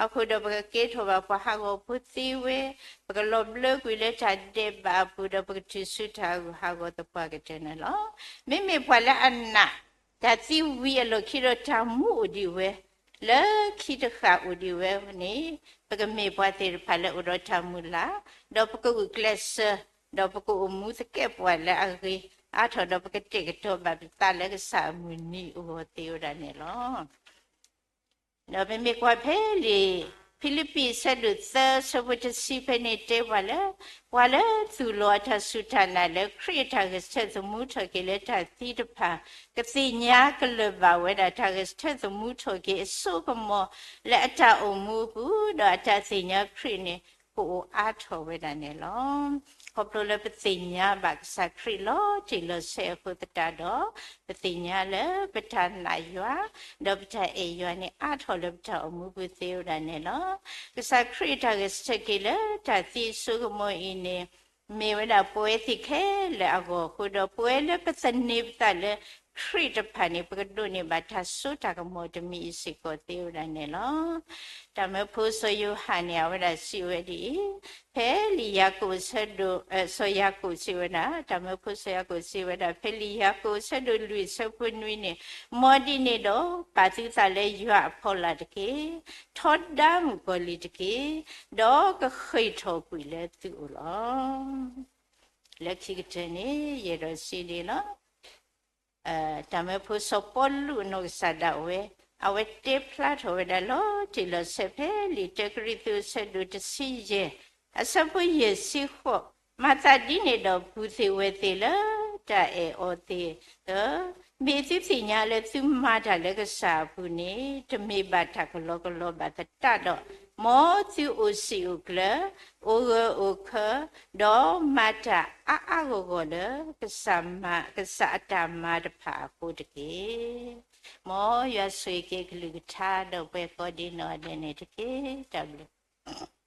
အဃိဒီးပကကဲထီၣ်ဘၣ်ပှၤဟးဂီၤဖိသ့ဝဲ, ပကလီၤဘျၢကွံာ်လၢတၢ်ဒဲးဘးအပူၤဒီး ပကတုၤဆူတၢ်ဂုၤဟးဂီၤသပှၢ်ကတၢၢ်န့ၣ်လီၤ. မ့မ့ၢ်ပှၤလၢအနာ် တၢ်သံဝံၤအလီၢ်ခံဒီးတၢ်မူအိၣ်ဒံးဝဲ, လၢခံတဃၣ်အိၣ်ဒံးဝဲန့ၣ်, ပကမ့ၢ်ပှၤသ့ၣ်တဖၣ်လၢအိၣ်ဒီးတၢ်မုၢ်လၢ်, ဒီးပကဂုာ်ကျဲးစၢး, ဒီးပကအိၣ်မူသကဲာ်ပဝးလၢအဂ့ၤအါထီၣ်ဒီး ပကတဲာ်ကတီၤဘၣ်ပသးလၢကစၢ်အမုၢ်နံၤအိၣ်ဂီၤသ့ဝဲဒၣ်န့ၣ်လီၤ. ဒီးပမ့ၢ်ကွၢ်ဖဲလံာ်ဖံလံးပံးအဆၢဒိၣ်သၢအဆၢဖိတဆံဖဲန့ၣ်တဲပှၤလၢ, ပှၤလၢသူၣ်လီၤအတၢ်စူၢ်တၢ်နာ်လၢခရံာ်အတၢ်ဂဲၤဆၢထၢၣ်သမူထီၣ်က့ၤလၢတၢ်သံတဖၣ်, ကသ့ၣ်ညါကလၢၢ်ဘၣ်ဝဲဒၣ်တၢ်ဂဲၤဆၢထၢၣ်သမူထီၣ်က့ၤအစိကမီၤလၢအတၢ်အိၣ်မူအပူၤ, ဒီးအတၢ်သ့ၣ်ညါခရံာ်န့ၣ် ကအိၣ်အါထီၣ်ဝဲဒၣ်န့ၣ်လီၤ. ခီဖျိလၢပသ့ၣ်ညါဘၣ်ကစၢ်ခရံာ်လီၤတံၢ်လီၤဆဲးအဃိသတးဒီး, ပသ့ၣ်ညါလၢပတၢ်နာ်ယွၤ, ဒီးပတၢ်အဲၣ်ယွၤန့ၣ်အါထီၣ်လၢပတၢ်အိၣ်မူပူၤသ့ဝဲဒၣ်န့ၣ်လီၤ. ကစၢ်ခရံာ်အတၢ်ဂဲၤဆၢထၢၣ်က့ၤလၢတၢ်သံအစိကမီၤအံၤန့ၣ်, မ့ၢ်ဝဲဒၣ်ပဝဲသ့ၣ်ခဲလၢာ်အဂီၢ်အဃိဒီး ပဝဲလၢပသန့ၤပသးလၢခရံာ်တဖၣ်န့ၣ် ပကဒိးန့ၢ်ဘၣ်တၢ်စိတၢ်ကမီၤတမံၤအံၤစ့ၢ်ကီးသ့ဝဲဒၣ်န့ၣ်လီၤ. တၢ်မၢဖိစီၤယိၤဟၣ်န့ၣ် အဝဲဒၣ်စံးဝဲဒ်အံၤ, ဖဲလံာ်ယၤကိာ်အဆၢဒိၣ်, စီၤယၤကိာ်စံးဝဲဒၣ်, တၢ်မၢဖိစီၤယၤကိာ်စံးဝဲဒၣ် ဖဲလံာ်ယၤကိာ်အဆၢဒိၣ်လွံၢ်အဆၢဖိနွံန့ၣ်, မ်ဒ်န့ၣ်ဒီး ပာ်သုသးလၢယွၤအဖီလာ်တက့ၢ်. ထီဒါမုၣ်ကီၤလံၢ်တက့ၢ်. ဒီးကဃ့ၢ်ထီၣ်ကွံာ်လၢသုအိၣ်လီၤ. လၢခံကတၢၢ်န့ၣ် ယအဲၣ်ဒိးစံးဒ်အံၤလီၤ. တၢ်မၢဖိစီၤပီလူးအနီၢ်ကစၢ်ဒၣ်ဝဲ, အဝဲတဲဖျါထီၣ်ဝဲဒၣ်လီၤ တ့ၢ်လီၤဆဲးဖဲလံာ်တၢကရံၣ်သူး အဆၢဒိၣ်တဆံယဲၢ် အဆၢဖိယဲၢ်ဆံဃိး, မၤသးဒ်န့ၣ်ဒီး ပူၤသ့ၣ်ဝဲၢ်သ့ၣ်လၢတၢ်အဲၣ်အီၤသ့ၣ်ဧၢ, မ့ၢ်သုသ့ၣ်ညါလၢသုမၤတၢ်လၢကစၢ်အပူၤန့ၣ် တမ့ၢ်ဘၣ်တၢ်ကလီကလီဘၣ်သတးဒီး, မ်သုအိၣ်စံာ်အိၣ်ကျၢၤ, အိၣ်ဂၢၢ်အိၣ်ခၢၣ်, ဒီးမၤတၢ်အါအါဂီၢ်ဂီၢ်လၢ ကစၢ်မၤ, ကစၢ်အတၢ်မၤတဖၣ်အဃိတက့ၢ်. မ်ယွၤဆိၣ်ဂ့ၤက့ၤကလုၢ်ကထါ ဒီးပှၤကိးဒံးနီၢ်ဒဲးန့ၣ်တက့ၢ်. တၢ်ဘျုး